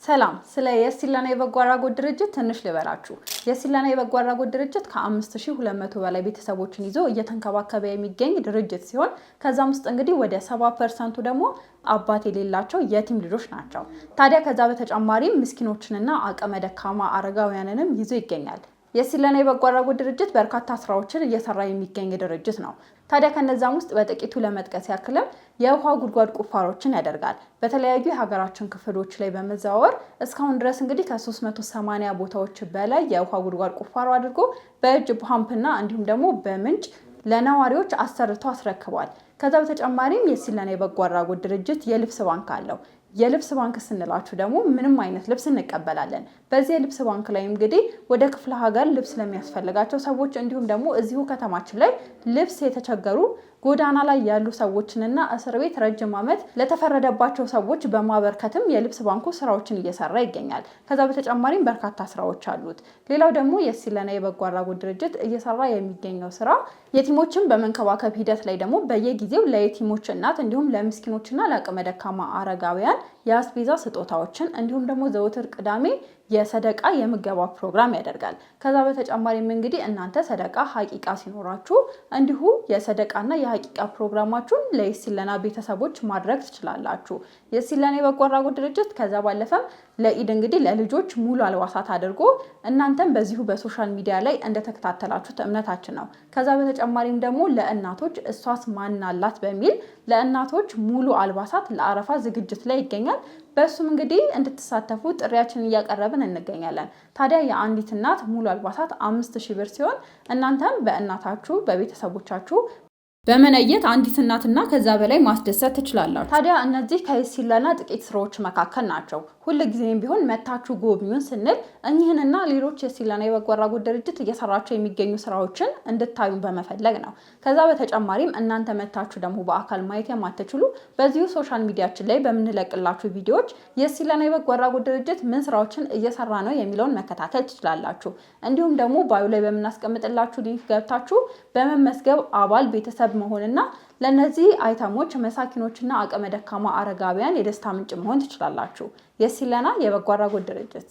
ሰላም፣ ስለ የሲለና የበጎ አድራጎት ድርጅት ትንሽ ልበላችሁ። የሲለና የበጎ አድራጎት ድርጅት ከ5200 በላይ ቤተሰቦችን ይዞ እየተንከባከበ የሚገኝ ድርጅት ሲሆን ከዛም ውስጥ እንግዲህ ወደ 70% ደግሞ አባት የሌላቸው የቲም ልጆች ናቸው። ታዲያ ከዛ በተጨማሪም ምስኪኖችንና አቅመ ደካማ አረጋውያንንም ይዞ ይገኛል። የሲለና የበጎ አድራጎት ድርጅት በርካታ ስራዎችን እየሰራ የሚገኝ ድርጅት ነው። ታዲያ ከነዛም ውስጥ በጥቂቱ ለመጥቀስ ያክልም የውሃ ጉድጓድ ቁፋሮችን ያደርጋል። በተለያዩ የሀገራችን ክፍሎች ላይ በመዘዋወር እስካሁን ድረስ እንግዲህ ከ380 ቦታዎች በላይ የውሃ ጉድጓድ ቁፋሮ አድርጎ በእጅ ፓምፕና እንዲሁም ደግሞ በምንጭ ለነዋሪዎች አሰርቶ አስረክቧል። ከዛ በተጨማሪም የሲለና የበጎ አድራጎት ድርጅት የልብስ ባንክ አለው። የልብስ ባንክ ስንላችሁ ደግሞ ምንም አይነት ልብስ እንቀበላለን። በዚህ የልብስ ባንክ ላይ እንግዲህ ወደ ክፍለ ሀገር ልብስ ለሚያስፈልጋቸው ሰዎች እንዲሁም ደግሞ እዚሁ ከተማችን ላይ ልብስ የተቸገሩ ጎዳና ላይ ያሉ ሰዎችንና እስር ቤት ረጅም ዓመት ለተፈረደባቸው ሰዎች በማበርከትም የልብስ ባንኩ ስራዎችን እየሰራ ይገኛል። ከዛ በተጨማሪም በርካታ ስራዎች አሉት። ሌላው ደግሞ የሲለና የበጎ አድራጎት ድርጅት እየሰራ የሚገኘው ስራ የቲሞችን በመንከባከብ ሂደት ላይ ደግሞ በየጊዜው ለየቲሞች እናት እንዲሁም ለምስኪኖችና ለአቅመ ደካማ አረጋውያን የአስቤዛ ስጦታዎችን እንዲሁም ደግሞ ዘወትር ቅዳሜ የሰደቃ የምገባ ፕሮግራም ያደርጋል። ከዛ በተጨማሪም እንግዲህ እናንተ ሰደቃ ሀቂቃ ሲኖራችሁ እንዲሁ የሰደቃና የሀቂቃ ፕሮግራማችሁን ለየሲለና ቤተሰቦች ማድረግ ትችላላችሁ። የሲለና የበጎ አድራጎት ድርጅት ከዛ ባለፈም ለኢድ እንግዲህ ለልጆች ሙሉ አልባሳት አድርጎ እናንተም በዚሁ በ social media ላይ እንደተከታተላችሁት እምነታችን ነው። ከዛ በተጨማሪም ደግሞ ለእናቶች እሷስ ማናላት በሚል ለእናቶች ሙሉ አልባሳት ለአረፋ ዝግጅት ላይ ይገኛል። በእሱም እንግዲህ እንድትሳተፉ ጥሪያችንን እያቀረብን እንገኛለን። ታዲያ የአንዲት እናት ሙሉ አልባሳት 5000 ብር ሲሆን እናንተም በእናታችሁ በቤተሰቦቻችሁ በመነየት አንዲት እናትና ከዛ በላይ ማስደሰት ትችላላችሁ። ታዲያ እነዚህ ከሲለና ጥቂት ስራዎች መካከል ናቸው። ሁልጊዜም ቢሆን መታችሁ ጎብኙን ስንል እኚህንና ሌሎች የሲለና የበጎ አድራጎት ድርጅት እየሰራቸው የሚገኙ ስራዎችን እንድታዩ በመፈለግ ነው። ከዛ በተጨማሪም እናንተ መታችሁ ደግሞ በአካል ማየት የማትችሉ በዚሁ social media ችን ላይ በምንለቅላችሁ ቪዲዮዎች የሲለና የበጎ አድራጎት ድርጅት ምን ስራዎችን እየሰራ ነው የሚለውን መከታተል ትችላላችሁ። እንዲሁም ደግሞ bio ላይ በምናስቀምጥላችሁ link ገብታችሁ በመመዝገብ አባል ቤተሰብ መሆንና ለነዚህ አይተሞች መሳኪኖችና አቅመ ደካማ አረጋውያን የደስታ ምንጭ መሆን ትችላላችሁ። የሲለና የበጎ አድራጎት ድርጅት።